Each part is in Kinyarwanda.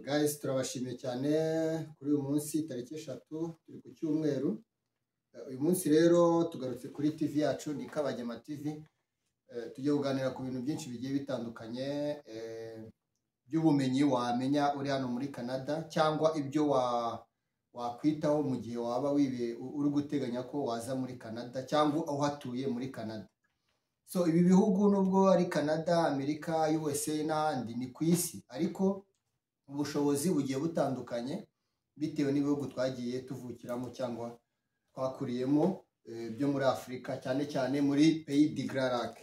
Guys, turabashimiye cyane kuri uyu munsi tariki 3, turi ku cyumweru. Uyu munsi rero tugarutse kuri TV yacu, ni Kabagema TV. Tugiye kuganira ku bintu byinshi bigiye bitandukanye by'ubumenyi wamenya uri hano muri Canada, cyangwa ibyo wakwitaho mu gihe waba uri guteganya ko waza muri Canada cyangwa uhatuye muri Canada. So ibi bihugu, nubwo ari Canada, Amerika, USA n'ahandi, ni ku isi, ariko ubushobozi bugiye butandukanye bitewe n'ibihugu twagiye tuvukiramo cyangwa twakuriyemo byo muri Afurika, cyane cyane muri Pays du Grands Lacs.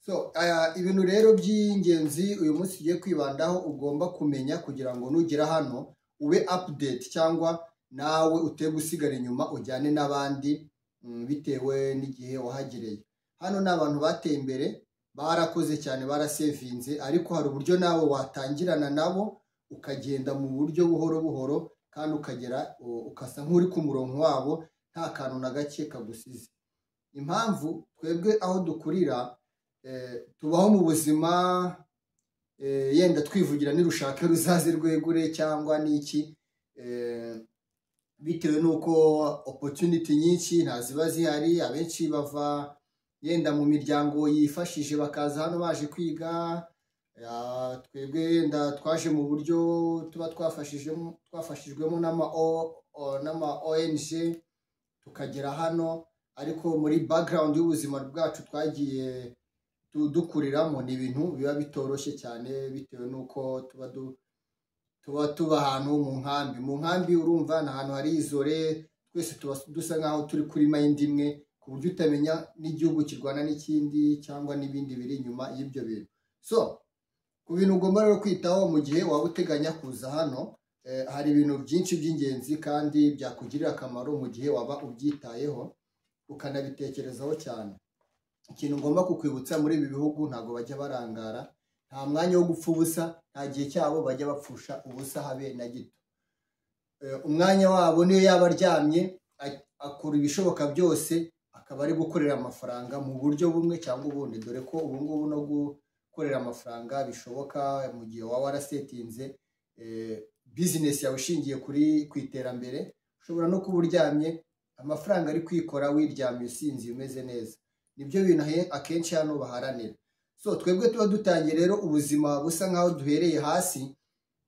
So ibintu rero by'ingenzi uyu munsi tugiye kwibandaho ugomba kumenya kugira ngo nugera hano ube update, cyangwa nawe ute gusigara inyuma, ujyane n'abandi bitewe n'igihe wahagereye. Hano ni abantu bateye imbere, barakoze cyane, barasevinze, ariko hari uburyo nawe watangirana nabo, ukagenda mu buryo buhoro buhoro, kandi ukagera ukasa nk'uri ku murongo wabo, nta kantu na gake kagusize. Impamvu twebwe aho dukurira tubaho mu buzima yenda twivugira nirushake ruzaze rwegure cyangwa n'iki, bitewe n'uko opportunity nyinshi ntaziba zihari. Abenshi bava yenda mu miryango yifashije, bakaza hano baje kwiga. Twebwe yenda twaje mu buryo tuba twafashijwemo n'ama ONG, tukagera hano, ariko muri background y'ubuzima bwacu twagiye dukuriramo ni ibintu biba bitoroshye cyane, bitewe n'uko tuba ahantu mu nkambi. Mu nkambi urumva ni ahantu hari isolé, twese tuba dusa nk'aho turi kuri mind imwe, ku buryo utamenya n'igihugu kirwana n'ikindi cyangwa n'ibindi biri inyuma y'ibyo bintu. So ku bintu ugomba rero kwitaho mu gihe waba uteganya kuza hano, hari ibintu byinshi by'ingenzi kandi byakugirira akamaro mu gihe waba ubyitayeho ukanabitekerezaho cyane. Ikintu ngomba kukwibutsa, muri ibi bihugu ntabwo bajya barangara, nta mwanya wo gupfa ubusa, nta gihe cyabo bajya bapfusha ubusa habe na gito. Umwanya wabo, niyo yaba aryamye, akora ibishoboka byose akaba ari gukorera amafaranga mu buryo bumwe cyangwa ubundi, dore ko ubu ngubu no gukorera amafaranga bishoboka mu gihe waba warasetinze business yawe ishingiye ku iterambere. Ushobora no kuba uryamye, amafaranga ari kwikora, wiryamye, usinziye, umeze neza. Nibyo bintu akenshi hano baharanira. So twebwe tuba dutangiye rero ubuzima busa nk'aho duhereye hasi,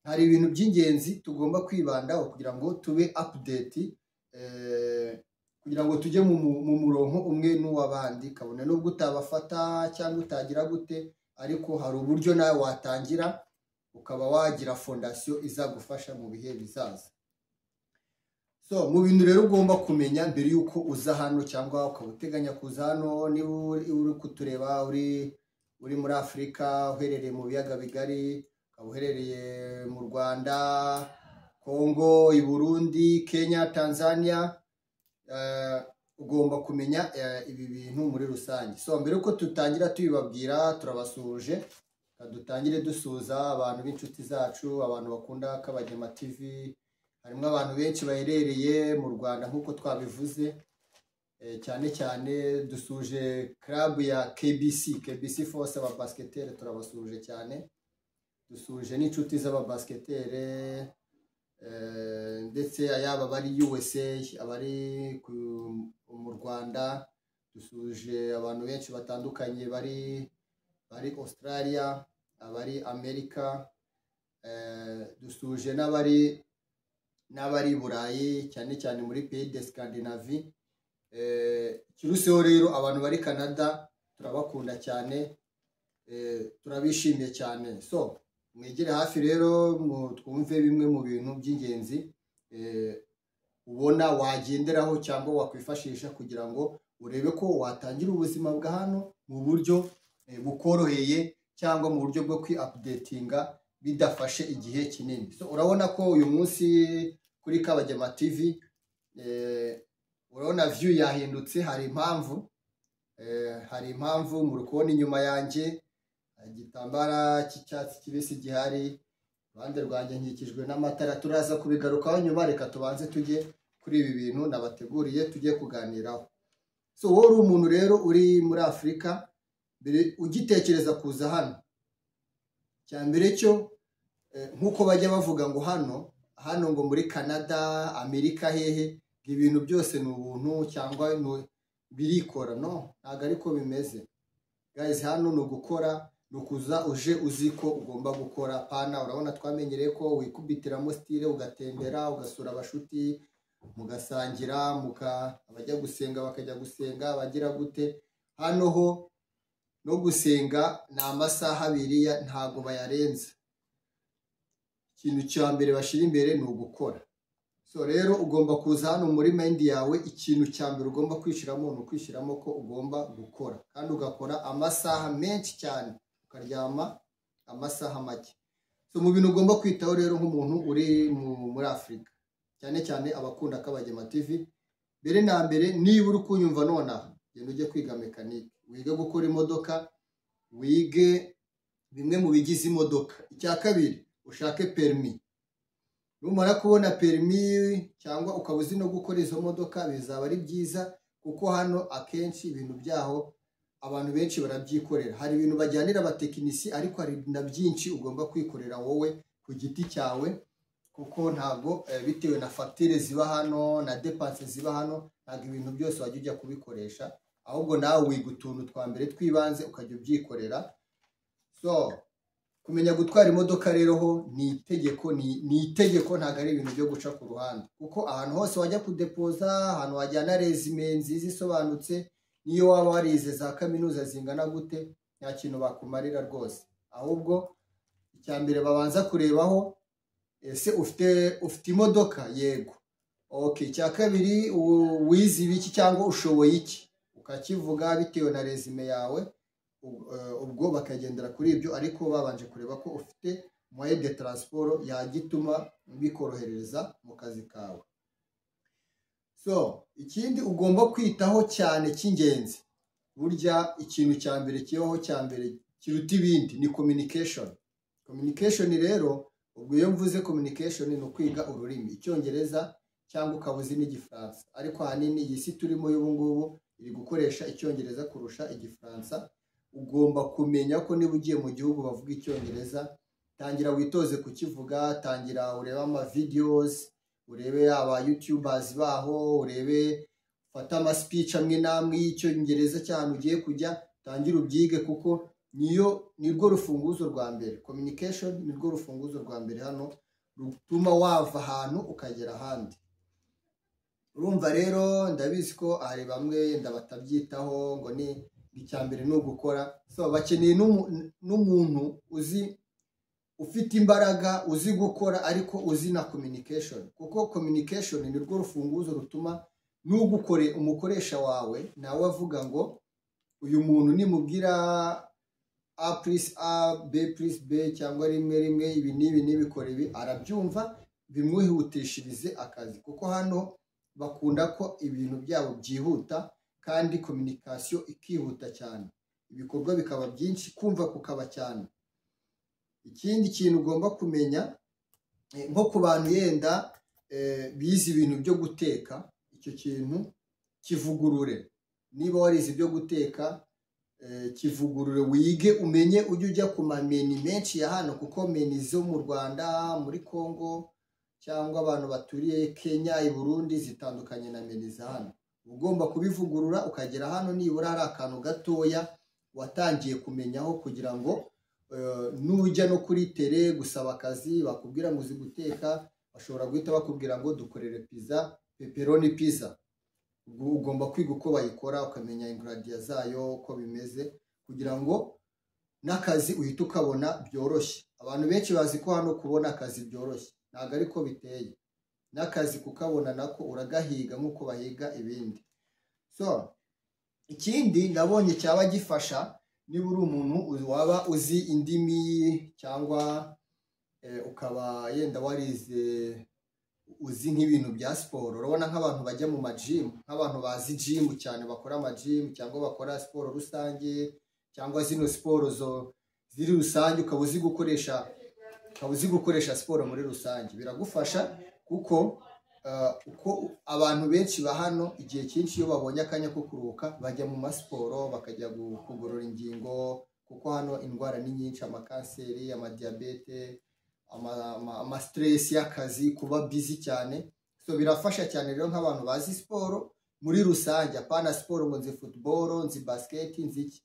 hari ibintu by'ingenzi tugomba kwibandaho kugira ngo tube update, kugira ngo tujye mu murongo umwe n'uw'abandi, kabone n'ubwo utabafata cyangwa utagira gute, ariko hari uburyo nawe watangira ukaba wagira fondation izagufasha mu bihe bizaza. So mu bintu rero ugomba kumenya mbere y'uko uza hano cyangwa ukaba uteganya kuza hano, niba uri kutureba uri muri Afurika, uherereye mu biyaga bigari, ukaba uherereye mu Rwanda, Kongo, i Burundi, Kenya, Tanzania, ugomba kumenya ibi bintu muri rusange. So mbere yuko tutangira tubibabwira, turabasuhuje. Reka dutangire dusuhuza abantu b'inshuti zacu, abantu bakunda Kabagema TV. Harimo abantu benshi baherereye mu Rwanda nk'uko twabivuze. Cyane cyane dusuhuje club ya KBC, KBC Force, ababasiketeri turabasuhuje cyane. Dusuhuje n'inshuti z'ababasiketeri, ndetse yaba abari USA, abari mu Rwanda. Dusuhuje abantu benshi batandukanye bari Australia, abari Amerika, dusuhuje n'abari i Burayi, cyane cyane muri pays de Scandinavie. Ikiruseho rero, abantu bari Canada turabakunda cyane, turabishimiye cyane. So mwegere hafi rero twumve bimwe mu bintu by'ingenzi ubona wagenderaho cyangwa wakwifashisha kugira ngo urebe ko watangira ubuzima bwa hano mu buryo bukoroheye, cyangwa mu buryo bwo kwi updatinga bidafashe igihe kinini. So urabona ko uyu munsi kuri Kabagema TV, urabona view yahindutse. Hari impamvu muri kubona inyuma yanjye igitambara cy'icyatsi kibisi gihari, iruhande rwanjye nkikijwe n'amatara. Turaza kubigarukaho nyuma. Reka tubanze tujye kuri ibi bintu nabateguriye tujye kuganiraho. So wowe uri umuntu rero uri muri Afurika, mbere ugitekereza kuza hano, cya mbere cyo Nk'uko bajya bavuga ngo hano ngo muri Canada, Amerika, hehe, ibintu byose ni ubuntu cyangwa birikora. No, ntabwo ariko bimeze guys. Hano ni ugukora, ni ukuza uje uzi ko ugomba gukora. Pana urabona twamenyereye ko wikubitiramo style, ugatembera, ugasura abashuti, mugasangira, abajya gusenga bakajya gusenga, bagira gute. Hano ho no gusenga ni amasaha abiri, ntabwo bayarenza. Ikintu cya mbere bashyira imbere ni ugukora. So rero ugomba kuza hano muri mind yawe, ikintu cya mbere ugomba kwishyiramo ni ukwishyiramo ko ugomba gukora, kandi ugakora amasaha menshi cyane, ukaryama amasaha make. So mu bintu ugomba kwitaho rero nk'umuntu uri muri Afurika, cyane cyane abakunda Kabagema TV, mbere na mbere, niba uri kunyumva nonaha, genda ujye kwiga mekanike, wige gukora imodoka, wige bimwe mu bigize imodoka. Icya kabiri, ushake permis. Numara kubona permis cyangwa ukaba uzi no gukora izo modoka, bizaba ari byiza, kuko hano akenshi ibintu byaho abantu benshi barabyikorera. Hari ibintu bajyanira abatekinisi, ariko hari na byinshi ugomba kwikorera wowe ku giti cyawe, kuko ntabwo bitewe na fagitire ziba hano na dépenses ziba hano, ntabwo ibintu byose wajya ujya kubikoresha, ahubwo nawe wiga utuntu twa mbere tw'ibanze ukajya ubyikorera. So kumenya gutwara imodoka rero ho ni itegeko, ni itegeko, ntabwo ari ibintu byo guca ku ruhande, kuko ahantu hose wajya kudepoza, ahantu wajyana résumé nziza isobanutse, niyo waba warize za kaminuza zingana gute, nta kintu bakumarira rwose. Ahubwo icya mbere babanza kurebaho: ese ufite imodoka? Yego, okay. Icya kabiri, wize ibiki cyangwa ushoboye iki? Ukakivuga bitewe na résumé yawe. Ubwo bakagendera kuri ibyo, ariko babanje kureba ko ufite moyen de transport yagituma bikorohereza mu kazi kawe. So ikindi ugomba kwitaho cyane cy'ingenzi, burya ikintu cya mbere kibaho, cya mbere kiruta ibindi, ni communication. Communication rero, ubwo iyo mvuze communication ni ukwiga ururimi, Icyongereza cyangwa ukaba uzi n'Igifaransa, ariko ahanini iyi si turimo y'ubu ngubu iri gukoresha Icyongereza kurusha Igifaransa. Ugomba kumenya ko niba ugiye mu gihugu bavuga Icyongereza, tangira witoze kukivuga, tangira urebe ama videos, urebe aba youtubers baho, urebe, ufate ama speech amwe n'amwe y'Icyongereza cy'ahantu ugiye kujya, tangire ubyige, kuko niyo nirwo rufunguzo rwa mbere. Communication nirwo rufunguzo rwa mbere hano rutuma wava ahantu ukagera ahandi. Urumva rero, ndabizi ko hari bamwe yenda batabyitaho ngo ni icya mbere ni ugukora. So bakeneye n'umuntu uzi, ufite imbaraga, uzi gukora, ariko uzi na communication, kuko communication ni rwo rufunguzo rutuma n'ugukore, umukoresha wawe nawe avuga ngo uyu muntu nimubwira A plus A, B plus B, cyangwa rimwe rimwe, ibi n'ibi n'ibikora ibi, arabyumva, bimwihutishirize akazi, kuko hano bakunda ko ibintu byabo byihuta kandi communication ikihuta cyane, ibikorwa bikaba byinshi, kumva kukaba cyane. Ikindi kintu ugomba kumenya, nko ku bantu yenda bize ibintu byo guteka, icyo kintu kivugurure. Niba warize ibyo guteka, kivugurure, wige, umenye, ujye ujya ku ma menu menshi ya hano, kuko menu zo mu Rwanda, muri Congo, cyangwa abantu baturiye Kenya, i Burundi, zitandukanye na menu za hano. Ugomba kubivugurura ukagera hano nibura hari akantu gatoya watangiye kumenyaho, kugira ngo nujya no kuri terrain gusaba akazi, bakubwira ngo uzi guteka, bashobora guhita bakubwira ngo dukorere pizza, pepperoni pizza. Ugomba kwiga uko bayikora, ukamenya ingredients zayo uko bimeze, kugira ngo n'akazi uhite ukabona byoroshye. Abantu benshi bazi ko hano kubona akazi byoroshye, ntabwo ariko biteye. N'akazi kukabona nako uragahiga nk'uko bahiga ibindi. So ikindi ndabonye cyaba gifasha, niba uri umuntu waba uzi indimi cyangwa ukaba yenda warize, uzi nk'ibintu bya siporo, urabona nk'abantu bajya mu ma gym, nk'abantu bazi gym cyane, bakora ama gym cyangwa bakora siporo rusange, cyangwa zino siporo zo ziri rusange, ukaba uzi gukoresha siporo muri rusange, biragufasha, kuko uko abantu benshi ba hano igihe cyinshi iyo babonye akanya ko kuruhuka bajya mu masiporo, bakajya kugorora ingingo, kuko hano indwara ni nyinshi: amakanseri, amadiyabete. ama stress y'akazi, kuba busy cyane. So birafasha cyane rero nk'abantu bazi siporo muri rusange, apana siporo ngo nzi football, nzi basket, nzi iki,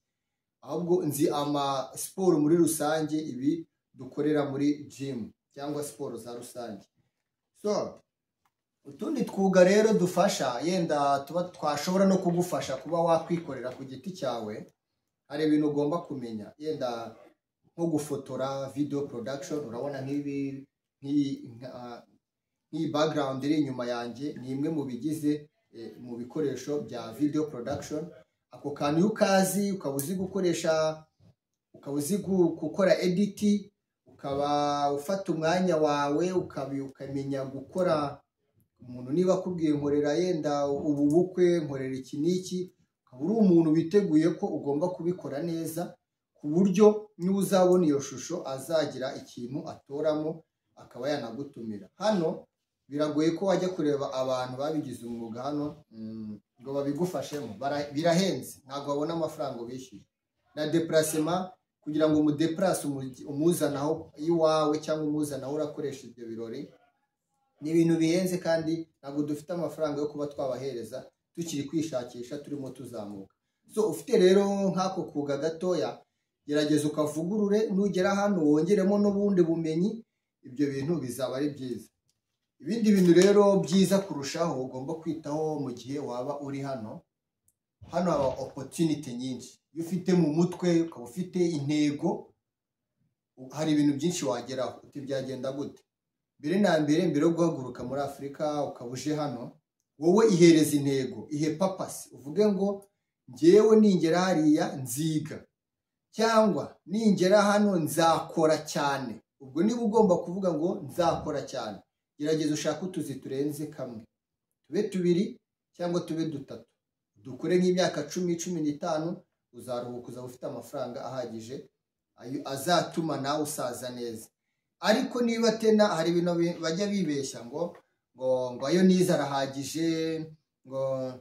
ahubwo nzi ama siporo muri rusange, ibi dukorera muri gym cyangwa siporo za rusange. So utundi twuga rero dufasha, yenda tuba twashobora no kugufasha kuba wakwikorera ku giti cyawe, hari ibintu ugomba kumenya, yenda nko gufotora, video production. Urabona nk'ibi, nk'iyi background iri inyuma yanjye ni imwe mu bigize mu bikoresho bya video production. Ako kantu iyo ukazi, ukaba uzi gukoresha, ukaba uzi gukora edit, ukaba ufata umwanya wawe ukamenya gukora, umuntu niba akubwiye nkorera yenda ubu bukwe, nkorera iki n'iki, ukaba uri umuntu witeguye ko ugomba kubikora neza, ku buryo niba uzabona iyo shusho azagira ikintu atoramo akaba yanagutumira. Hano biragoye ko wajya kureba abantu babigize umwuga hano ngo babigufashemo, birahenze, ntabwo babona amafaranga ubishyuye. Na déplacement, kugira ngo umudeplase umuzanaho iwawe cyangwa umuzanaho urakoresha ibyo birori, ni ibintu bihenze kandi ntabwo dufite amafaranga yo kuba twabahereza, tukiri kwishakisha, turimo tuzamuka. So ufite rero nk'ako kuga gatoya, gerageza ukavugurure, nugera hano wongeremo n'ubundi bumenyi, ibyo bintu bizaba ari byiza. Ibindi bintu rero byiza kurushaho ugomba kwitaho mu gihe waba uri hano, hano haba opportunity nyinshi. Iyo ufite mu mutwe, ukaba ufite intego, hari ibintu byinshi wageraho. Uti byagenda gute? Mbere na mbere, mbere yo guhaguruka muri Afurika ukaba uje hano, wowe ihereza intego, ihe purpose, uvuge ngo njyewe ningera hariya nziga, cyangwa ningera hano nzakora cyane. Ubwo niba ugomba kuvuga ngo nzakora cyane, gerageza ushake utuzi turenze kamwe, tube tubiri cyangwa tube dutatu, dukore nk'imyaka 10, 15, uzaruhuka, uzaba ufite amafaranga ahagije azatuma nawe usaza neza. Ariko niba tena hari ibintu bajya bibeshya ngo ayo nize arahagije, ngo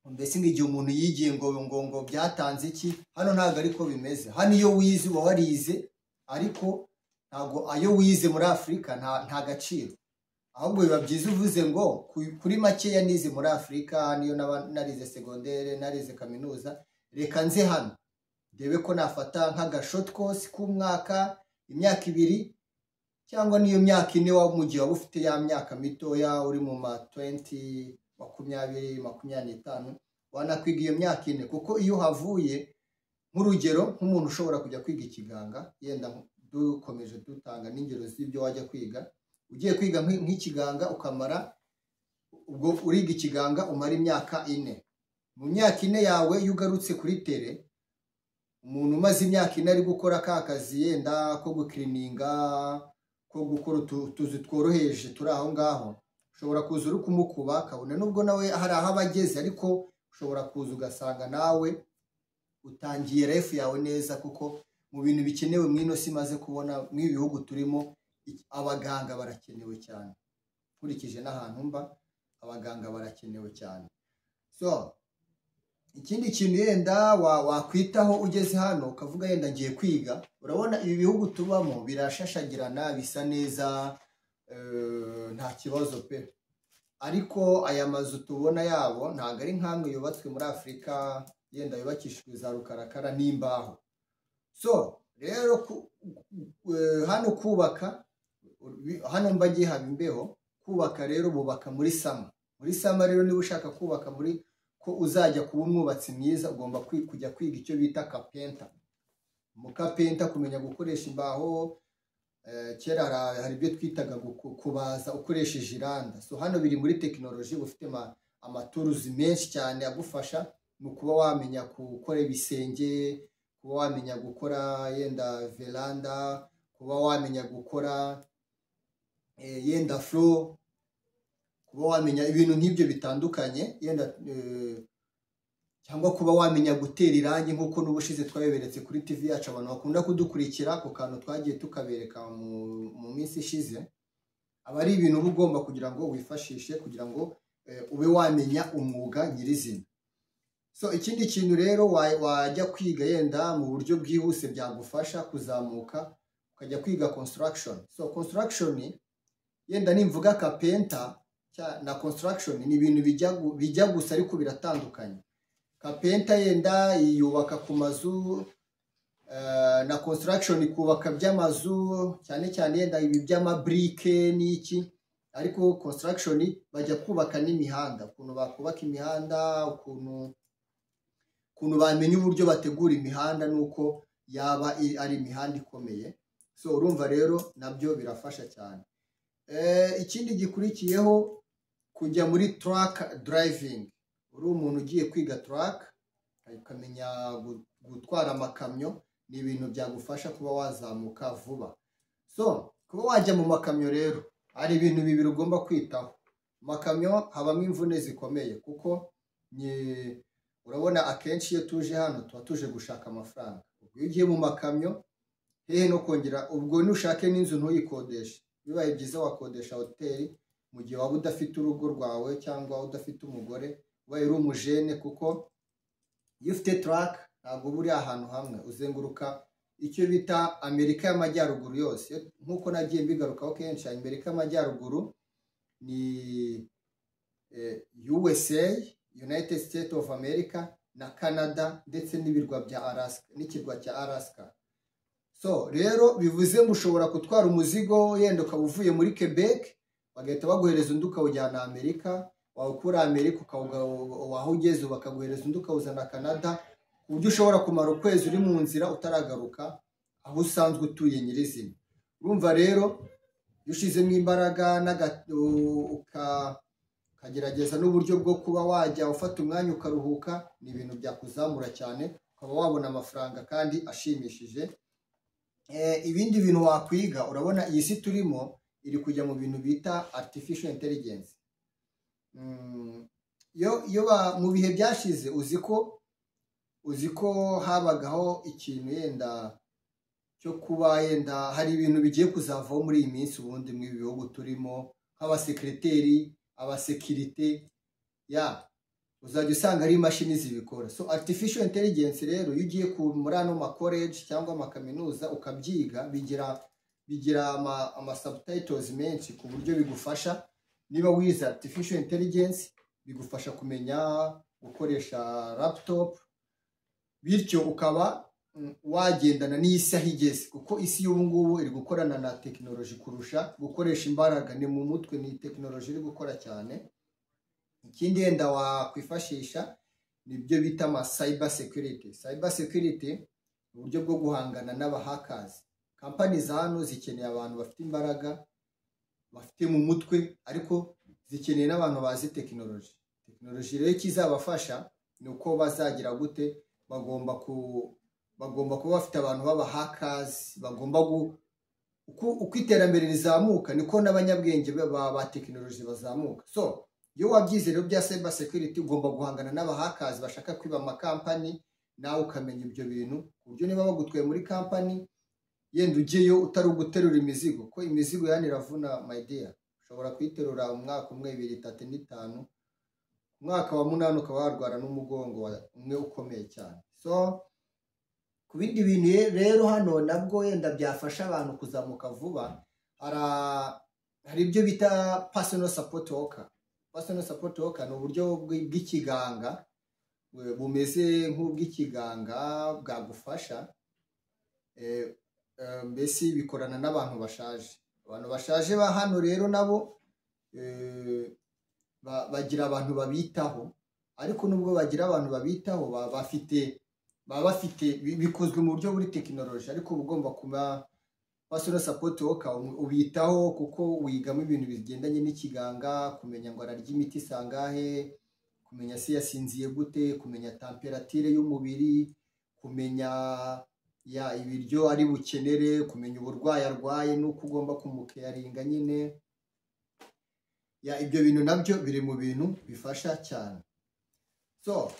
mbese ngo igihe umuntu yigiye ngo byatanze iki, hano ntabwo ariko bimeze. Hano iyo wize uba warize, ariko ntabwo ayo wize muri Afurika nta gaciro. Ahubwo biba byiza uvuze ngo kuri makeya nize muri Afurika, niyo narize segondere, narize kaminuza, reka nze hano ndebe ko nafata nk'aga short course k'umwaka, imyaka 2 cyangwa n'iyo myaka 4, mu gihe waba ufite ya myaka mitoya, uri mu ma 20, 20, 25, wanakwiga iyo myaka 4. Kuko iyo uhavuye, nk'urugero nk'umuntu ushobora kujya kwiga ikiganga, yenda dukomeje dutanga n'ingero z'ibyo wajya kwiga, ugiye kwiga nk'ikiganga ukamara, ubwo uriga ikiganga umara imyaka 4. Mu myaka 4 yawe, iyo ugarutse kuri terrain, umuntu umaze imyaka 4 ari gukora ka kazi yenda ko gukirininga, ko gukora utuzi tworoheje turi aho ngaho, ushobora kuza uri kumukuba, kabone nubwo nawe hari aho aba ageze, ariko ushobora kuza ugasanga nawe utangiye life yawe neza. Kuko mu bintu bikenewe mu ino si maze kubona mw'ibi bihugu turimo, abaganga barakenewe cyane. Nkurikije n'ahantu mba, abaganga barakenewe cyane. So ikindi kintu yenda wakwitaho ugeze hano, ukavuga yenda ngiye kwiga, urabona ibi bihugu tubamo birashashagirana, bisa neza, nta kibazo pe. Ariko aya mazu tubona yabo ntabwo ari nk'amwe yubatswe muri Afurika, yenda yubakishijwe za rukarakara n'imbaho. So rero hano kubaka, hano mba ngiye haba imbeho, kubaka rero bubaka muri summer. Muri summer rero, niba ushaka kubaka muri ko uzajya kuba umwubatsi mwiza, ugomba kujya kwiga icyo bita carpenter. Mu carpenter, kumenya gukoresha imbaho. Kera hari ibyo twitaga kubaza ukoresheje iranda. So hano biri muri tekinoloji, ufite ama tools menshi cyane agufasha mu kuba wamenya gukora ibisenge, kuba wamenya gukora yenda veranda, kuba wamenya gukora yenda floor, kuba wamenya ibintu nk'ibyo bitandukanye yenda, cyangwa kuba wamenya gutera irangi, nk'uko n'ubushize twabiberetse kuri TV yacu. Abantu bakunda kudukurikira ku kantu twagiye tukabereka mu minsi ishize, aba ari ibintu uba ugomba kugira ngo wifashishe kugira ngo ube wamenya umwuga nyirizina. So ikindi kintu rero wajya kwiga yenda mu buryo bwihuse byagufasha kuzamuka, ukajya kwiga construction. So construction, yenda nimvuga carpenter na construction ni ibintu bijya gusa ariko biratandukanye. Carpenter yenda yubaka ku mazu, na construction kubaka by'amazu cyane cyane yenda ibi by'amabrike n'iki, ariko construction bajya kubaka n'imihanda, ukuntu bakubaka imihanda, ukuntu bamenya uburyo bategura imihanda nuko yaba ari imihanda ikomeye. So urumva rero nabyo birafasha cyane. Ikindi gikurikiyeho, kujya muri truck driving. Uri umuntu ugiye kwiga truck, ukamenya gutwara amakamyo, ni ibintu byagufasha kuba wazamuka vuba. So kuba wajya mu makamyo rero, hari ibintu bibiri ugomba kwitaho. Mu makamyo habamo imvune zikomeye, kuko ni urabona akenshi iyo tuje hano tuba tuje gushaka amafaranga. Ubwo iyo ugiye mu makamyo, hehe no kongera, ubwo nushake n'inzu ntuyikodeshe. Bibaye byiza wakodesha hoteli mu gihe waba udafite urugo rwawe cyangwa udafite umugore, ubaye uri umujene, kuko iyo ufite truck ntabwo uba uri ahantu hamwe, uzenguruka icyo bita Amerika y'Amajyaruguru yose. Nk'uko nagiye mbigarukaho kenshi, Amerika y'Amajyaruguru ni USA, United States of America, na Canada, ndetse n'ibirwa bya Alaska, n'ikirwa cya Alaska. So rero bivuze ngo ushobora gutwara umuzigo, yenda ukaba uvuye muri Quebec, bagahita baguhereza undi ukawujyana Amerika, wawukura Amerika waho ugeze bakaguhereza undi ukawuzana Canada, ku buryo ushobora kumara ukwezi uri mu nzira utaragaruka aho usanzwe utuye nyirizina. Urumva rero iyo ushizemo imbaraga ukagerageza n'uburyo bwo kuba wajya ufata umwanya ukaruhuka, ni ibintu byakuzamura cyane, ukaba wabona amafaranga kandi ashimishije. Ibindi bintu wakwiga, urabona iyi si turimo iri kujya mu bintu bita artificial intelligence. Iyo mu bihe byashize uzi ko habagaho ikintu yenda cyo kuba yenda hari ibintu bigiye kuzavaho muri iyi minsi ubundi mu bihugu turimo, nk'abasekiriteri, abasekirite, ya uzajya usanga ari imashini zibikora. So artificial intelligence rero, iyo ugiye muri ano ma college cyangwa amakaminuza ukabyiga, bigira ama subtitles menshi ku buryo bigufasha. Niba wize artificial intelligence, bigufasha kumenya gukoresha laptop, bityo ukaba wagendana n'isi aho igeze, kuko isi y'ubu ngubu iri gukorana na tekinoloji kurusha gukoresha imbaraga. Ni mu mutwe, ni tekinoloji iri gukora cyane. Ikindi yenda wakwifashisha ni ibyo bita ama cyber security. Cyber security ni uburyo bwo guhangana n'abahackers. Kampani za hano zikeneye abantu bafite imbaraga, bafite mu mutwe, ariko zikeneye n'abantu bazi tekinoloji. Tekinoloji rero ikizabafasha ni uko bazagira gute? Bagomba kuba bafite abantu b'abahackers. Bagomba uko iterambere rizamuka niko n'abanyabwenge ba tekinoloji bazamuka. So iyo wabyize rero bya cyber security, ugomba guhangana n'abahackers bashaka kwiba amakampani, nawe ukamenya ibyo bintu, ku buryo niba bagutwaye muri kampani, yenda ujyeyo utari uguterura imizigo, ko imizigo yani iravuna, my dear. Ushobora kuyiterura umwaka umwe, ibiri, itatu n'itanu, umwaka wa munani ukaba warwara n'umugongo umwe ukomeye cyane. So ku bindi bintu rero hano nabwo yenda byafasha abantu kuzamuka vuba, hari ibyo bita personal support worker. Personal support worker ni uburyo bw'ikiganga, bumeze nk'ubw'ikiganga bwagufasha. Mbese bikorana n'abantu bashaje. Abantu bashaje ba hano rero nabo bagira abantu babitaho, ariko nubwo bagira abantu babitaho, baba bafite bikozwe mu buryo buri tekinoloji, ariko uba ugomba kuba personal support worker, ubitaho kuko wigamo ibintu bigendanye n'ikiganga: kumenya ngo ararya imiti sangahe, kumenya se yasinziye gute, kumenya temperature y'umubiri, kumenya ya ibiryo ari bukenere, kumenya uburwayi arwaye n'uko ugomba kumucaringa nyine. Ya ibyo bintu nabyo biri mu bintu bifasha cyane. So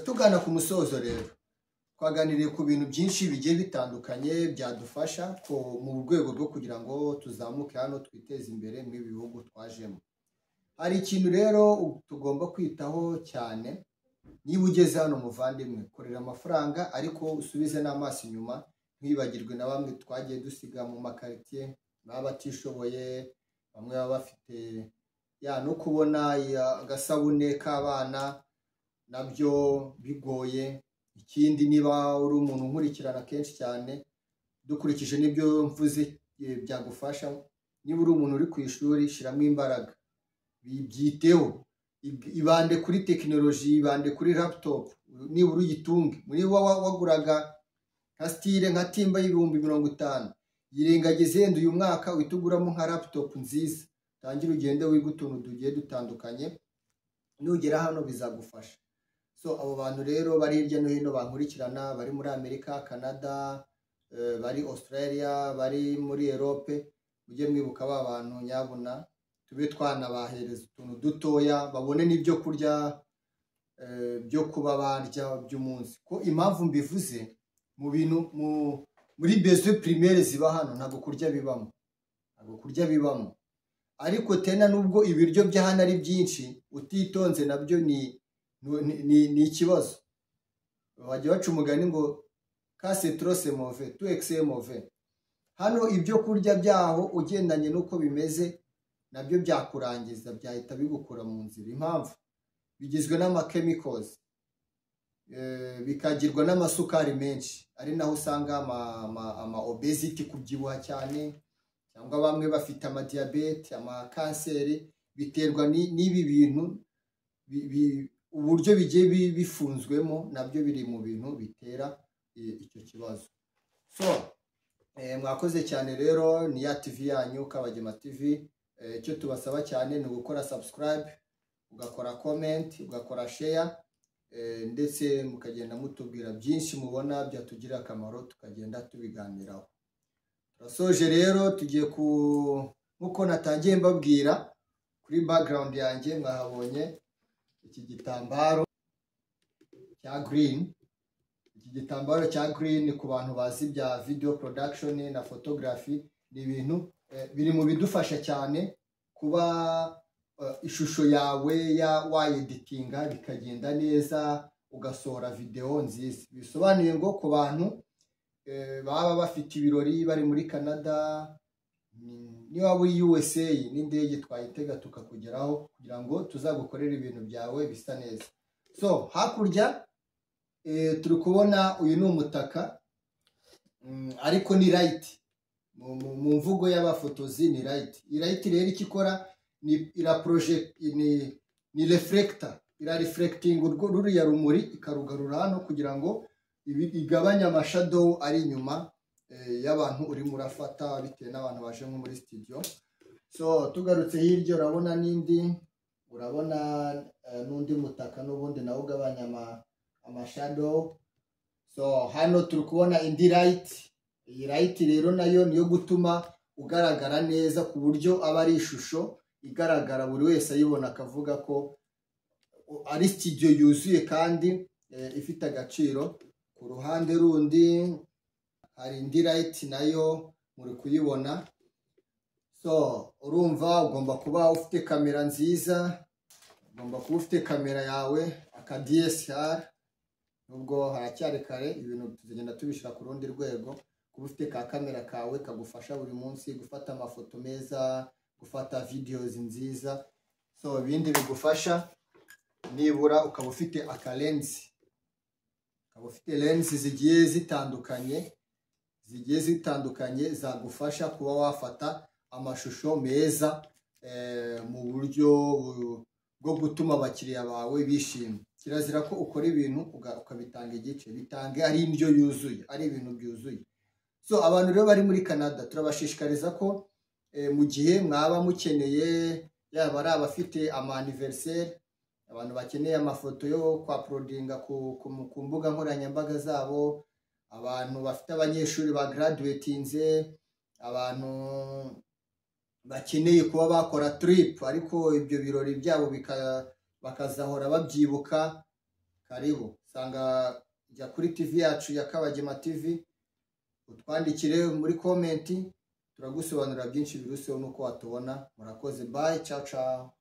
tugana ku musozo rero, twaganiriye ku bintu byinshi bigiye bitandukanye byadufasha ko mu rwego rwo kugira ngo tuzamuke hano, twiteze imbere muri ibi bihugu twajemo. Hari ikintu rero tugomba kwitaho cyane. Niba ugeze hano, muvandimwe, korera amafaranga, ariko usubize n'amaso inyuma. Nkwibagirwe na bamwe twagiye dusiga mu makaritsiye baba batishoboye, bamwe baba bafite ya no kubona agasabune k'abana nabyo bigoye. Ikindi, niba uri umuntu nkurikirana kenshi cyane, dukurikije n'ibyo mvuze byagufasha. Niba uri umuntu uri ku ishuri, shyiramo imbaraga, byiteho, ibande kuri tekinoloji, ibande kuri laptop, nibura uyitunge. Niba waguraga nka Stihl, nka timba y'50,000, yirengagize yenda uyu mwaka, uhite uguramo nka laptop nziza, utangire ugende wiga utuntu tugiye dutandukanye. Nugera hano bizagufasha. So abo bantu rero bari hirya no hino bankurikirana, bari muri Amerika, Canada, bari Australia, bari muri Europe, mujye mwibuka ba bantu nyabuna, tube twanabahereza utuntu dutoya, babone n'ibyo kurya byo kuba barya by'umunsi. Ko impamvu mbivuze, mu bintu muri besoins primaires ziba hano ntabwo kurya bibamo, ntabwo kurya bibamo. Ariko tena nubwo ibiryo bya hano ari byinshi, utitonze nabyo ni ikibazo. Bajya baca umugani ngo quand c'est trop, c'est mauvais, tout excès mauvais. Hano ibyo kurya byaho, ugendanye n'uko bimeze, nabyo byakurangiza, byahita bigukura mu nzira. Impamvu, bigizwe n'amachemicals, bikagirwa n'amasukari menshi, ari naho usanga ama obesity, kubyibuha cyane, cyangwa bamwe bafite amadiyabete, amakanseri. Biterwa n'ibi bintu, uburyo bigiye bifunzwemo, nabyo biri mu bintu bitera icyo kibazo. So mwakoze cyane rero, ni ya TV yanyu Kabagema TV. Icyo tubasaba cyane ni ugukora subscribe, ugakora comment, ugakora share, ndetse mukagenda mutubwira byinshi mubona byatugirira akamaro, tukagenda tubiganiraho. Turasoje rero, tugiye ku nkuko natangiye mbabwira, kuri background yanjye mwahabonye iki gitambaro cya green. Iki gitambaro cya green, ku bantu bazi bya video production na photography, ni ibintu biri mu bidufasha cyane kuba ishusho yawe ya wayeditinga bikagenda neza, ugasohora video nziza. Bisobanuye ngo ku bantu baba bafite ibirori bari muri Canada, niba waba uri USA, n'indege twayitega tukakugeraho kugira ngo tuzagukorere ibintu byawe bisa neza. So hakurya turi kubona uyu ni umutaka, ariko ni light. Mu mvugo y'abafotozi ni light. Iyi light rero icyo ikora ni ira project, ni reflector, ira reflecting urwo ruriya rumuri, ikarugarura hano kugira ngo igabanye amashadow ari inyuma y'abantu urimo urafata, bitewe n'abantu baje nko muri studio. So tugarutse hirya, urabona n'indi, urabona n'undi mutaka n'ubundi nawo ugabanya amashadow. So hano turi kubona indi light. Iyi light rero nayo niyo gutuma ugaragara neza, ku buryo aba ari ishusho igaragara, buri wese ayibona akavuga ko ari studio yuzuye kandi ifite agaciro. Ku ruhande rundi hari indi light, nayo muri kuyibona. So urumva ugomba kuba ufite kamera nziza, ugomba kuba ufite kamera yawe aka DSLR, nubwo haracyari kare, ibintu tugenda tubishyira ku rundi rwego. Kuba ufite ka kamera kawe kagufasha buri munsi gufata amafoto meza, gufata videos nziza. So ibindi bigufasha, nibura ukaba ufite akalens, ukaba ufite lens zigiye zitandukanye zagufasha kuba wafata amashusho meza mu buryo bwo gutuma abakiriya bawe bishima. Kirazira ko ukora ibintu ukabitanga igice, bitange ari indyo yuzuye, ari ibintu byuzuye. So abantu rero bari muri Canada, turabashishikariza ko mu gihe mwaba mukeneye, yaba ari abafite ama anniversaire, abantu bakeneye amafoto yo kwa uploadinga ku mbuga nkoranyambaga zabo, abantu bafite abanyeshuri ba graduatinze, abantu bakeneye kuba bakora trip ariko ibyo birori byabo bakazahora babyibuka, karibu. Sanga jya kuri TV yacu ya Kabagema TV, utwandikire muri comment, turagusobanurira byinshi biruseho nuko watubona. Murakoze, bye, ciao ciao.